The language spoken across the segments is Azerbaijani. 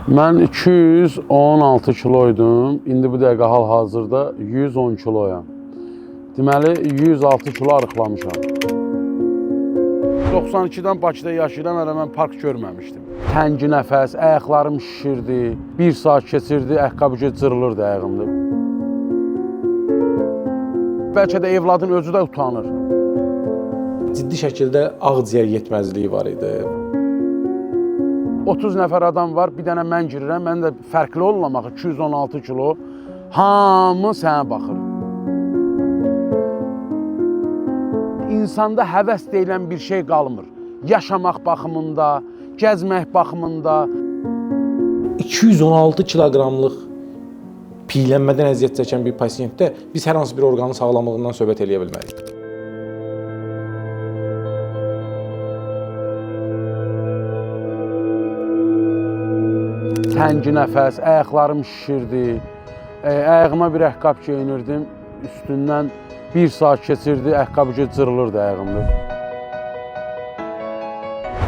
Mən 216 kilo idim. İndi bu dəqiqə hal-hazırda 110 kiloyam. Deməli 106 kilo arıqlamışam. 92-dən Bakıda yaşayıram, hələ mən park görməmişdim. Təngi nəfəs, ayaqlarım şişirdi. Bir saat keçirdi, ayaqqabı cırılırdı ayağımda. Bəlkə də evladın özü də utanır. Ciddi şəkildə ağciyər yetməzliyi var idi. 30 nəfər adam var, bir dənə mən girirəm, mən də fərqli oluram axı, 216 kilo. Hamı sənə baxır. İnsanda həvəs deyilən bir şey qalmır. Yaşamaq baxımında, gəzmək baxımında. 216 kiloqramlıq piylənmədən əziyyət çəkən bir pasientdə biz hər hansı bir orqanın sağlamlığından söhbət eləyə bilmərik. Təngi nəfəs, ayaqlarım şişirdi. Ayağıma bir ayaqqabı geyinirdim, üstündən bir saat keçirdi, ayaqqabı cırılırdı ayağımda.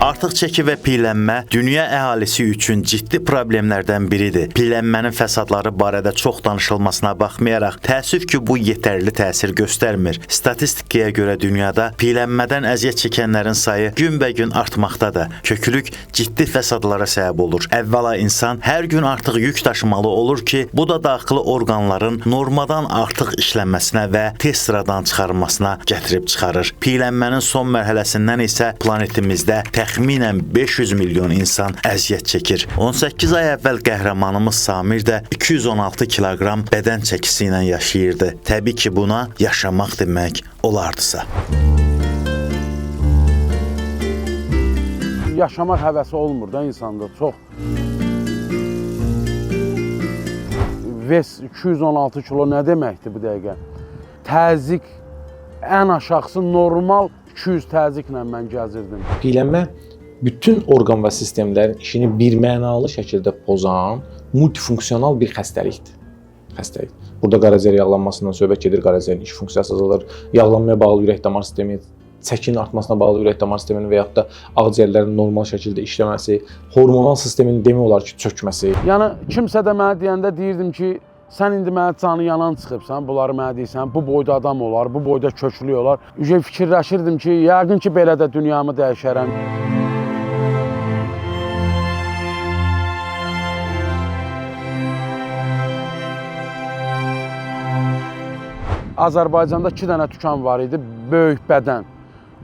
Artıq çəki və piylənmə dünya əhalisi üçün ciddi problemlərdən biridir. Piylənmənin fəsadları barədə çox danışılmasına baxmayaraq, təəssüf ki, bu yetərli təsir göstərmir. Statistikaya görə dünyada piylənmədən əziyyət çəkənlərin sayı günbəgün artmaqdadır. Köklük ciddi fəsadlara səbəb olur. Əvvəla insan hər gün artıq yük daşımalı olur ki, bu da daxili orqanların normadan artıq işlənməsinə və tez sıradan çıxarılmasına gətirib çıxarır. Piylənmənin son mərhələsindən isə planetimizdə təxminən 500 milyon insan əziyyət çəkir. 18 ay əvvəl qəhrəmanımız Samir də 216 kiloqram bədən çəkisi ilə yaşayırdı. Təbii ki, buna yaşamaq demək olardısa. Yaşamaq həvəsi olmur da insanda, çox. Ves 216 kilo nə deməkdir bu dəqiqə? Təzyiq ən aşağısı normal 200 təzyiqlə mən gəzirdim. Piylənmə bütün orqan və sistemlərin işini birmənalı şəkildə pozan multifunksional bir xəstəlikdir. Xəstəlik. Burada qaraciyər yağlanmasından söhbət gedir, qaraciyərin iş funksiyası azalır, yağlanmaya bağlı ürək-damar sistemi, çəkinin artmasına bağlı ürək-damar sisteminin və yaxud da ağciyərlərin normal şəkildə işləməsi, hormonal sistemin demək olar ki, çökməsi. Yəni kimsə də mənə deyəndə deyirdim ki, sən indi mənə canı yanan çıxıbsan, bunları mənə deyirsən, bu boyda adam olar, bu boyda köklü olar. Ücə fikirləşirdim ki, yəqin ki, belə də dünyamı dəyişərəm. Azərbaycanda 2 dənə dükan var idi, böyük bədən.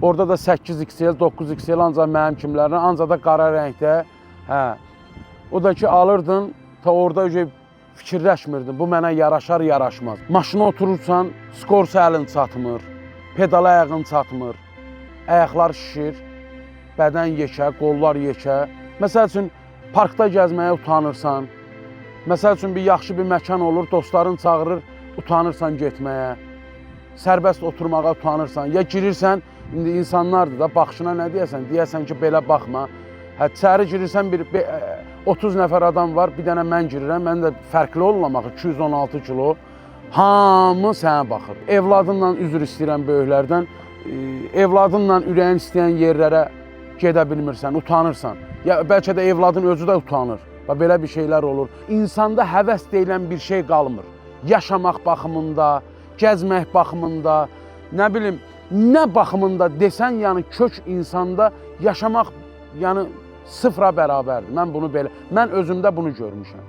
Orada da 8XL, 9XL ancaq mənim kimlərinə, ancaq da qara rəngdə. Hə. O da ki, alırdın, ta orada fikirləşmirdin, bu mənə yaraşar, yaraşmaz. Maşına oturursan, skorsa əlin çatmır, pedala ayağın çatmır, ayaqlar şişir, bədən yekə, qollar yekə. Məsəl üçün, parkda gəzməyə utanırsan. Məsəl üçün, bir yaxşı bir məkan olur, dostların çağırır, utanırsan getməyə. Sərbəst oturmağa utanırsan. Ya girirsən, indi insanlardır da, baxışına nə deyəsən? Deyəsən ki, belə baxma. Hə, içəri girirsən, bir 30 nəfər adam var, bir dənə mən girirəm, mən də fərqli oluram axı, 216 kilo. Hamı sənə baxır. Evladınla üzr istəyirəm böyüklərdən. Evladınla ürəyin istəyən yerlərə gedə bilmirsən, utanırsan. Ya bəlkə də evladın özü də utanır. Bax, belə bir şeylər olur. İnsanda həvəs deyilən bir şey qalmır. Yaşamaq baxımında, gəzmək baxımında, nə bilim, nə baxımında desən, yəni kök insanda yaşamaq, yəni sıfıra bərabərdir. Mən bunu belə, mən özümdə bunu görmüşəm.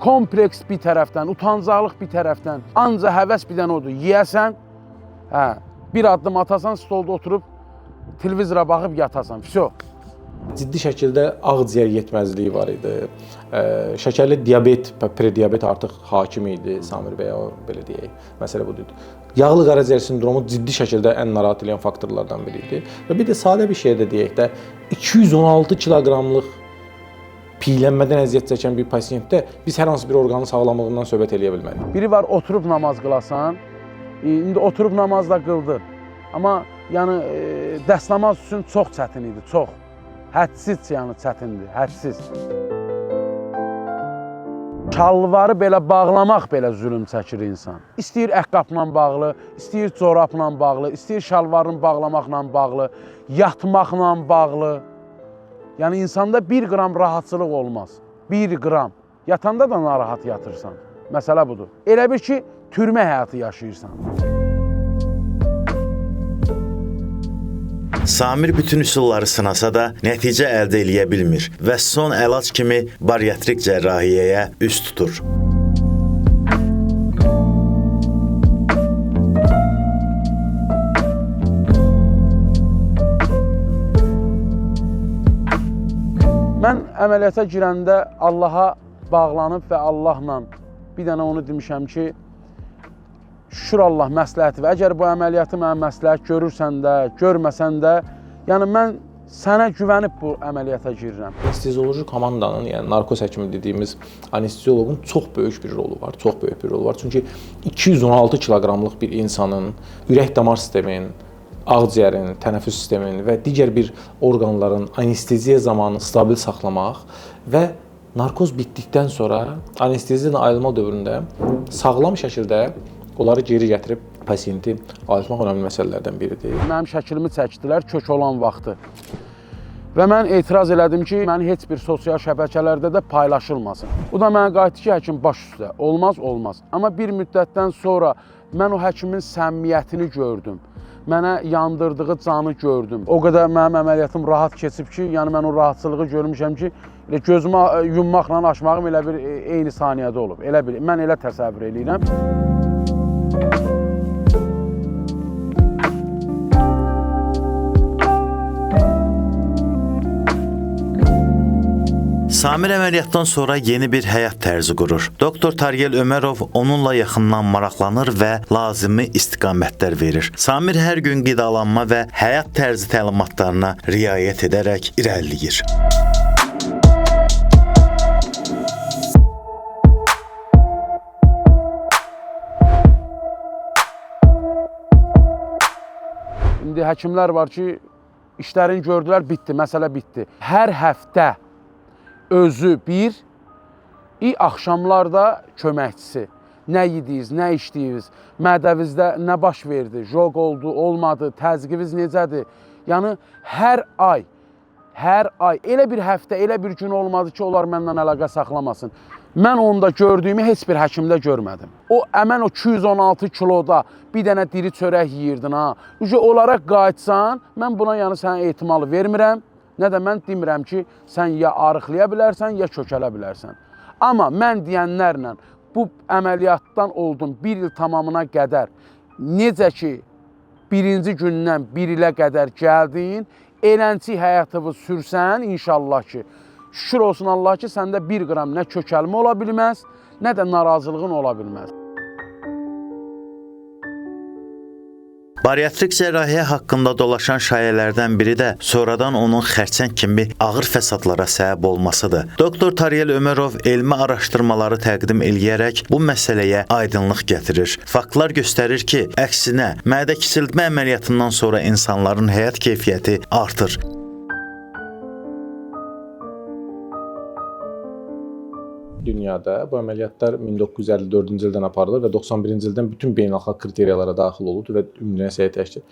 Kompleks bir tərəfdən, utancaqlıq bir tərəfdən, ancaq həvəs bir dənə odur. Yeyəsən, hə, bir addım atasan, stolda oturub televizora baxıb yatasan. Vso. Ciddi şəkildə ağciyər yetməzliyi var idi. Şəkərli diabet, prediabet artıq hakim idi Samir bəyə, belə deyək. Məsələ budur. Yağlı qaraciyər sindromu ciddi şəkildə ən narahat edən faktorlardan biri idi. Və bir də sadə bir şey də deyək də, 216 kiloqramlıq piylənmədən əziyyət çəkən bir pasientdə biz hər hansı bir orqanın sağlamlığından söhbət eləyə bilmərik. Biri var, oturub namaz qılasan, indi oturub namaz da qıldın. Amma yəni dəstnamaz üçün çox çətin idi, çox. Hədsiz yəni çətindir, hədsiz. Şalvarı belə bağlamaq belə zülüm çəkir insan. İstəyir ayaqqabla bağlı, istəyir corabla bağlı, istəyir şalvarını bağlamaqla bağlı, yatmaqla bağlı. Yəni insanda bir qram rahatçılıq olmaz. 1 qram. Yatanda da narahat yatırsan. Məsələ budur. Elə bil ki, türmə həyatı yaşayırsan. Samir bütün üsulları sınasa da nəticə əldə eləyə bilmir və son əlac kimi bariatrik cərrahiyyəyə üz tutur. Mən əməliyyata girəndə Allaha bağlanıb və Allahla bir dənə onu demişəm ki, şükür Allah məsləhəti və əgər bu əməliyyatı mənə məsləhət görürsən də, görməsən də, yəni mən sənə güvənib bu əməliyyata girirəm. Anestezioloji komandanın, yəni narkoz həkimi dediyimiz anestezioloqun çox böyük bir rolu var, çox böyük bir rolu var. Çünki 216 kiloqramlıq bir insanın ürək-damar sisteminin, ağciyərin, tənəffüs sisteminin və digər bir orqanların anesteziya zamanı stabil saxlamaq və narkoz bitdikdən sonra anesteziyadan ayrılma dövründə sağlam şəkildə onları geri gətirib pasiyenti ayıltmaq önəmli məsələlərdən biridir. Mənim şəklimi çəkdilər kök olan vaxtı. Və mən etiraz elədim ki, məni heç bir sosial şəbəkələrdə də paylaşılmasın. Bu da mənə qayıtdı ki, həkim baş üstə, olmaz, olmaz. Amma bir müddətdən sonra mən o həkimin səmimiyyətini gördüm. Mənə yandırdığı canı gördüm. O qədər mənim əməliyyatım rahat keçib ki, yəni mən o rahatçılığı görmüşəm ki, elə gözümü yummaqla açmağım elə bir eyni saniyədə olub. Elə bil, mən elə təsəvvür eləyirəm. Samir əməliyyatdan sonra yeni bir həyat tərzi qurur. Doktor Tariyel Ömərov onunla yaxından maraqlanır və lazımi istiqamətlər verir. Samir hər gün qidalanma və həyat tərzi təlimatlarına riayət edərək irəliləyir. İndi həkimlər var ki, işlərini gördülər, bitdi, məsələ bitdi. Hər həftə özü bir, axşamlarda köməkçisi. Nə yediniz, nə içdiniz, mədəvizdə nə baş verdi, joq oldu, olmadı, təzyiqiniz necədir? Yəni hər ay elə bir həftə, elə bir gün olmadı ki, onlar məndən əlaqə saxlamasın. Mən onda gördüyümü heç bir həkimdə görmədim. O əmən o 216 kiloda bir dənə diri çörək yeyirdin ha. Uca olaraq qayıtsan, mən buna yəni sənə ehtimalı vermirəm. Nə də mən demirəm ki, sən ya arıqlaya bilərsən, ya kökələ bilərsən. Amma mən deyənlərlə bu əməliyyatdan oldum bir il tamamına qədər, necə ki birinci gündən bir ilə qədər gəldin, elənçi həyatını sürsən inşallah ki, şükür olsun Allah ki, səndə 1 qram nə kökəlmə ola bilməz, nə də narazılığın ola bilməz. Bariatrik cərrahiyyə haqqında dolaşan şayələrdən biri də sonradan onun xərçəng kimi ağır fəsadlara səbəb olmasıdır. Doktor Tariyel Ömərov elmi araşdırmaları təqdim eləyərək bu məsələyə aydınlıq gətirir. Faktlar göstərir ki, əksinə, mədə kiçiltmə əməliyyatından sonra insanların həyat keyfiyyəti artır. Dünyada bu əməliyyatlar 1954-cü ildən aparılır və 91-ci ildən bütün beynəlxalq kriteriyalara daxil olub və Ümumdünya Səhiyyə Təşkilatı.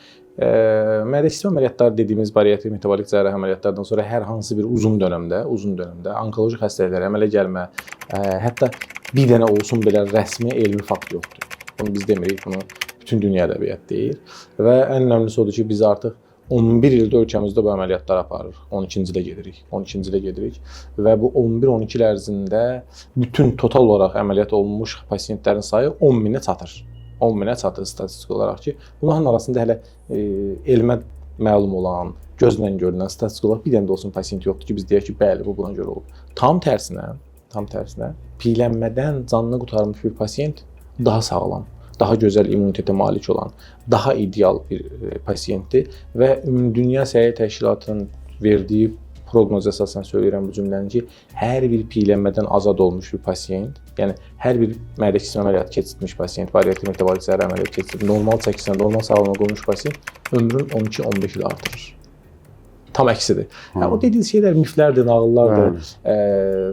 Mədə kiçiltmə əməliyyatları dediyimiz bariatrik metabolik cərrahi əməliyyatlardan sonra hər hansı bir uzun dönəmdə onkoloji xəstəliklər əmələ gəlmə, hətta bir dənə olsun belə rəsmi elmi fakt yoxdur. Bunu biz demirik, bunu bütün dünya ədəbiyyat deyir və ən önəmlisi odur ki, biz artıq 11 ildə ölkəmizdə bu əməliyyatları aparırıq. 12-ci ilə gedirik. 12-ci ilə gedirik və bu 11-12 il ərzində bütün total olaraq əməliyyat olunmuş pasiyentlərin sayı 10 minə çatır. 10 minə çatır statistik olaraq ki, bunların arasında hələ elmə məlum olan, gözlə görünən statistik olaraq bir dənə də olsun pasiyent yoxdur ki, biz deyək ki, bəli, bu buna görə olub. Tam tərsinə, piylənmədən canını qurtarmış bir pasiyent daha sağlam, daha gözəl immunitetə malik olan, daha ideal bir pasiyentdir və Ümumdünya Səhiyyə Təşkilatının verdiyi proqnoz əsasən söyləyirəm bu cümləni ki, hər bir piylənmədən azad olmuş bir pasiyent, yəni hər bir mədə kiçiltmə əməliyyatı keçirtmiş pasiyent, bariatrik metabolik cərrahi əməliyyatı keçirib, normal çəkisinə, normal sağlamlığa qoymuş pasiyent ömrün 12-15 il artırır. Tam əksidir. Yəni, o dediyiniz şeylər miflərdir, nağıllardır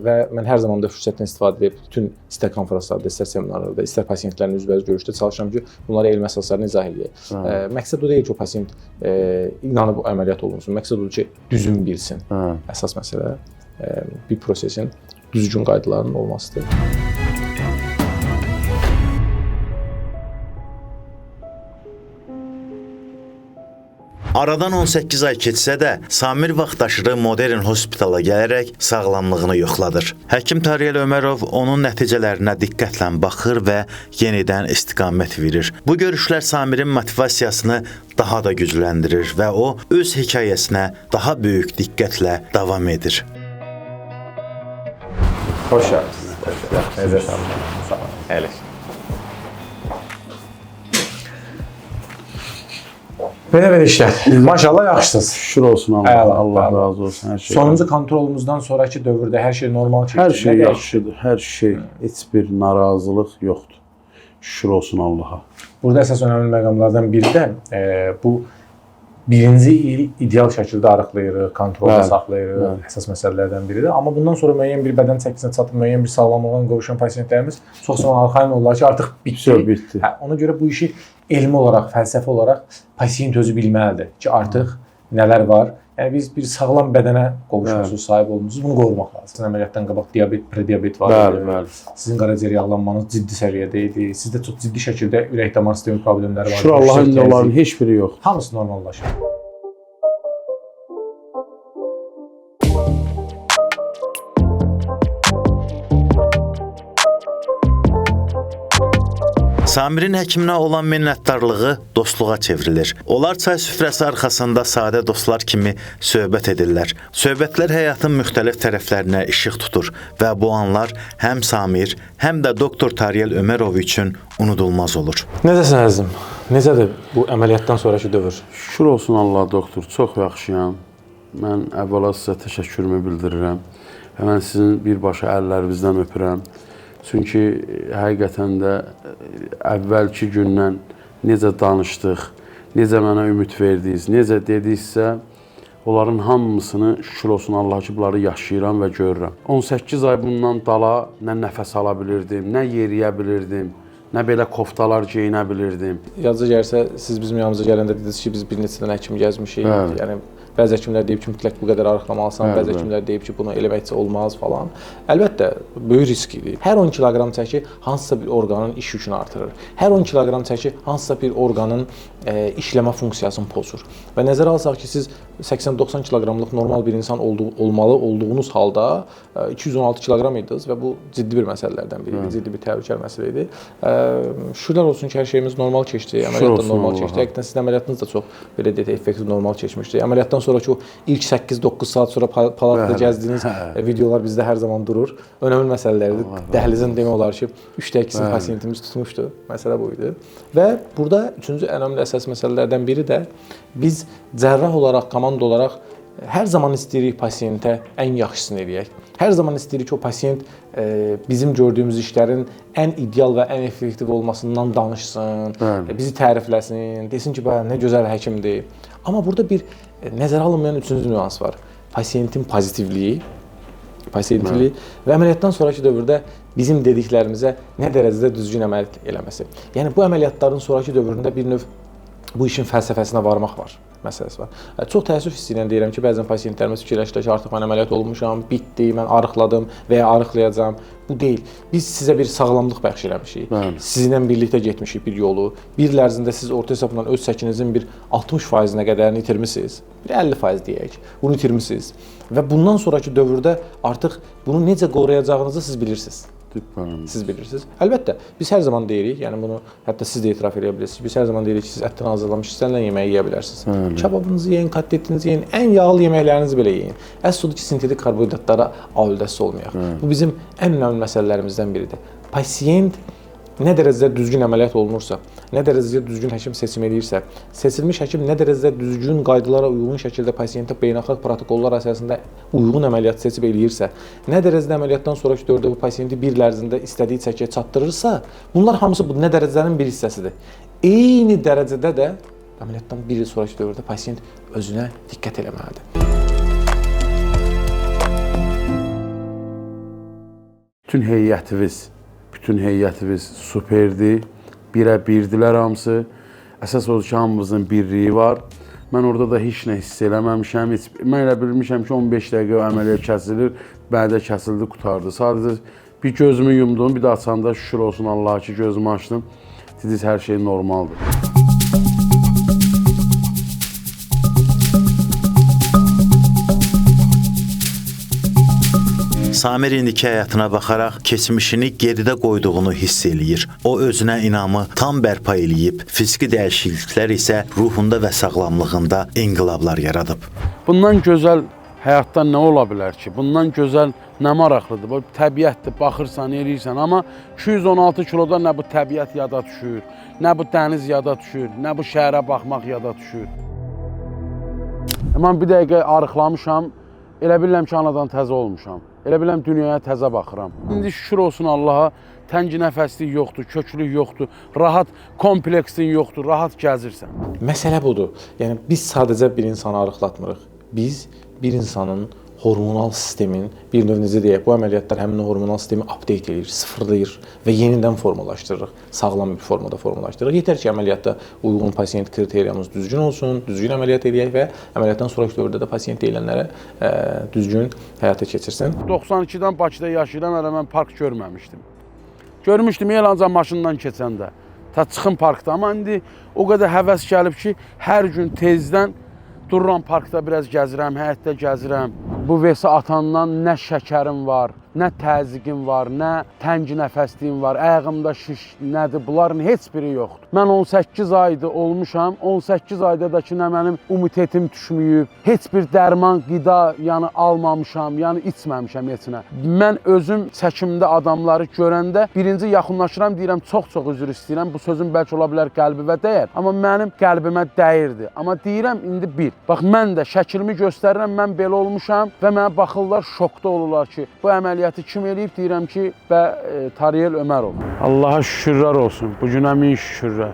və mən hər zaman da fürsətdən istifadə edib bütün istər konfranslarda, istər seminarlarda, istər pasiyentlərin üzbəüz görüşdə çalışıram ki, bunlara elmi əsaslarını izah eləyək. Məqsəd o deyil ki, o pasiyent inanıb əməliyyat olunsun. Məqsəd odur ki, düzün bilsin. Əsas məsələ bir prosesin düzgün qaydalarının olmasıdır. Aradan 18 ay keçsə də Samir vaxtaşırı Modern Hospitala gələrək sağlamlığını yoxladır. Həkim Tariyel Ömərov onun nəticələrinə diqqətlə baxır və yenidən istiqamət verir. Bu görüşlər Samirin motivasiyasını daha da gücləndirir və o öz hekayəsinə daha böyük diqqətlə davam edir. Xoş gəlmisiniz. Necəsən? Sağ olun. Əyləş. Belə-belə işlər. Maşallah yaxşısınız. Şükür olsun Allaha. Əla, Allah əla. razı olsun hər şey. Sonuncu kontrolumuzdan sonrakı dövrdə hər şey normal keçdi. Hər şey Nə dəyişdi? yaxşıdır. Hər şey. Heç bir narazılıq yoxdur. Şükür olsun Allaha. Burada əsas önəmli məqamlardan biri də bu birinci il ideal şəkildə arıqlayırıq, kontrolda Bəli, saxlayırıq. bəli. Əsas məsələlərdən biridir. Amma bundan sonra müəyyən bir bədən çəkisinə çatıb müəyyən bir sağlamlığa qovuşan pasientlərimiz çox zaman arxayın olurlar ki, artıq bitdi. Vəsə bitdi. Hə, ona görə bu işi elmi olaraq, fəlsəfi olaraq pasient özü bilməlidir ki, artıq nələr var. Yəni biz bir sağlam bədənə qovuşmuşuq, sahib olmuşuq. Bunu qorumaq lazımdır. Sizin əməliyyatdan qabaq diabet, prediabet var Bəli, idi. bəli. Sizin qaraciyər yağlanmanız ciddi səviyyədə idi. Sizdə çox ciddi şəkildə ürək-damar sistemi problemləri var idi. Şükür Allaha Yüksək indi onların təzyiq. heç biri yoxdur. Hamısı normallaşır. Samirin həkiminə olan minnətdarlığı dostluğa çevrilir. Onlar çay süfrəsi arxasında sadə dostlar kimi söhbət edirlər. Söhbətlər həyatın müxtəlif tərəflərinə işıq tutur və bu anlar həm Samir, həm də doktor Tariyel Ömərov üçün unudulmaz olur. Necəsən əzizim? Necədir bu əməliyyatdan sonrakı dövr? Şükür olsun Allaha doktor, çox yaxşıyam. Mən əvvəla sizə təşəkkürümü bildirirəm. Və mən sizin birbaşa əllərinizdən öpürəm. Çünki həqiqətən də əvvəlki gündən necə danışdıq, necə mənə ümid verdiniz, necə dedinizsə, onların hamısını şükür olsun Allaha ki, bunları yaşayıram və görürəm. 18 ay bundan dala nə nəfəs ala bilirdim, nə yeriyə bilirdim, nə belə koftalar geyinə bilirdim. Yadınıza gəlirsə, siz bizim yanımıza gələndə dediniz ki, biz bir neçə dənə həkim gəzmişik. Bəli. Yəni bəzi həkimlər deyib ki, mütləq bu qədər arıqlamalısan, Bəli, bəzi bəli. həkimlər deyib ki, bunu eləməkcə olmaz falan. Əlbəttə, böyük risk idi. Hər 10 kiloqram çəki hansısa bir orqanın iş yükünü artırır. Hər 10 kiloqram çəki hansısa bir orqanın işləmə funksiyasını pozur. Və nəzərə alsaq ki, siz 80-90 kiloqramlıq normal bir insan olmalı olduğunuz halda 216 kiloqram idiniz və bu ciddi bir məsələlərdən biri idi, ciddi bir təhlükəli məsələ idi. Şükürlər olsun ki, hər şeyimiz normal keçdi, əməliyyat da normal olsun keçdi. Allaha. Həqiqətən sizin əməliyyatınız da çox belə deyək, effektiv normal keçmişdi. Əməliyyatdan sonrakı o ilk 8-9 saat sonra palatada Bəli. gəzdiyiniz videolar bizdə hər zaman durur. Önəmli məsələlər idi. Dəhlizin demək olar ki, 3də 2-sini pasientimiz tutmuşdu. Məsələ bu idi. Və burada üçüncü önəmli əsas məsələlərdən biri də biz cərrah olaraq, komanda olaraq hər zaman istəyirik pasientə ən yaxşısını eləyək. Hər zaman istəyirik ki, o pasient bizim gördüyümüz işlərin ən ideal və ən effektiv olmasından danışsın, Bəli. bizi tərifləsin, desin ki, bəli, nə gözəl həkimdir. Amma burada bir nəzərə alınmayan üçüncü nüans var. Pasientin pozitivliyi, və əməliyyatdan sonrakı dövrdə bizim dediklərimizə nə dərəcədə düzgün əməl eləməsi. Yəni bu əməliyyatların sonrakı dövründə bir növ bu işin fəlsəfəsinə varmaq var, məsələsi var. Çox təəssüf hissi ilə deyirəm ki, bəzən pasientlərimiz fikirləşirlər ki, artıq mən əməliyyat olmuşam, bitdi, mən arıqladım və ya arıqlayacağam. Bu deyil. Biz sizə bir sağlamlıq bəxş eləmişik. Bəli. Sizinlə birlikdə getmişik bir yolu. Bir il ərzində siz orta hesabla öz çəkinizin bir 60%-nə qədərini itirmisiniz. Bir 50% deyək. Bunu itirmisiniz. Və bundan sonrakı dövrdə artıq bunu necə qoruyacağınızı siz bilirsiniz. Düpbələm. Siz bilirsiniz. Əlbəttə, biz hər zaman deyirik, yəni bunu hətta siz də etiraf edə bilirsiniz. Biz hər zaman deyirik ki, siz ətdən hazırlanmış istənilən yeməyi yeyə bilərsiniz. Bəli. Kababınızı yeyin, kotletinizi yeyin, ən yağlı yeməklərinizi belə yeyin. Əsas odur ki, sintetik karbohidratlara aludəsi olmayaq. Bu bizim ən önəmli məsələlərimizdən biridir. Pasient nə dərəcədə düzgün əməliyyat olunursa, nə dərəcədə düzgün həkim seçim eləyirsə, seçilmiş həkim nə dərəcədə düzgün qaydalara uyğun şəkildə pasientə beynəlxalq protokollar əsasında uyğun əməliyyat seçib eləyirsə, nə dərəcədə əməliyyatdan sonrakı dövrdə bu pasienti bir il ərzində istədiyi çəkiyə çatdırırsa, bunlar hamısı bu nə dərəcənin bir hissəsidir. Eyni dərəcədə də əməliyyatdan bir il sonrakı dövrdə pasient özünə diqqət eləməlidir. Bütün heyətimiz superdir. Birə birdilər hamısı. Əsas odur ki, hamımızın birliyi var. Mən orada da heç nə hiss eləməmişəm. Heç, mən elə bilmişəm ki, 15 dəqiqə əməliyyat kəsilir, bədə kəsildi, qurtardı. Sadəcə bir gözümü yumdum, bir də açanda şükür olsun Allaha ki, gözümü açdım. Dediniz hər şey normaldır. Samir indiki həyatına baxaraq keçmişini geridə qoyduğunu hiss eləyir. O özünə inamı tam bərpa eləyib, fiziki dəyişikliklər isə ruhunda və sağlamlığında inqilablar yaradıb. Bundan gözəl həyatda nə ola bilər ki? Bundan gözəl nə maraqlıdır? Bu təbiətdir, baxırsan, eləyirsən, amma 216 kiloda nə bu təbiət yada düşür, nə bu dəniz yada düşür, nə bu şəhərə baxmaq yada düşür. Mən bir dəqiqə arıqlamışam, elə bilirəm ki, anadan təzə olmuşam. Elə bilirəm dünyaya təzə baxıram. İndi şükür olsun Allaha, təngi nəfəslik yoxdur, köklük yoxdur, rahat kompleksin yoxdur, rahat gəzirsən. Məsələ budur. Yəni biz sadəcə bir insanı arıqlatmırıq. Biz bir insanın hormonal sistemin bir növ necə deyək, bu əməliyyatlar həmin o hormonal sistemi update eləyir, sıfırlayır və yenidən formalaşdırırıq. Sağlam bir formada formalaşdırırıq. Yetər ki, əməliyyatda uyğun pasiyent kriteriyamız düzgün olsun, düzgün əməliyyat eləyək və əməliyyatdan sonrakı dövrdə də pasiyent deyilənlərə düzgün həyata keçirsin. 92-dən Bakıda yaşayıram, hələ mən park görməmişdim. Görmüşdüm elə ancaq maşından keçəndə. Ta çıxım parkda, amma indi o qədər həvəs gəlib ki, hər gün tezdən dururam parkda biraz gəzirəm, həyətdə gəzirəm. Bu vesi atandan nə şəkərim var, nə təzyiqim var, nə təngi nəfəsliyim var, ayağımda şiş nədir, bunların heç biri yoxdur. Mən 18 aydır olmuşam, 18 ayda da ki, nə mənim immunitetim düşməyib, heç bir dərman, qida yəni almamışam, yəni içməmişəm heç nə. Mən özüm çəkimdə adamları görəndə birinci yaxınlaşıram, deyirəm çox-çox üzr istəyirəm. Bu sözüm bəlkə ola bilər qəlbimə dəyər, amma mənim qəlbimə dəyirdi. Amma deyirəm indi bir. Bax mən də şəklimi göstərirəm, mən belə olmuşam və mənə baxırlar, şokda olurlar ki, bu əməliyyatı kim eləyib? Deyirəm ki, bə Tariyel Ömərov. Allaha şükürlər olsun. Bu günə min şükürlər.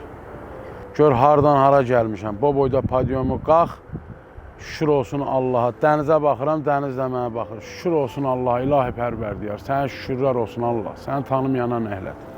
Gör hardan hara gəlmişəm. Bu boyda podiumu qalx. Şükür olsun Allaha. Dənizə baxıram, dəniz də mənə baxır. Şükür olsun Allaha, ilahi pərvərdigar. Sənə şükürlər olsun Allah. Səni tanımayana nəhlət.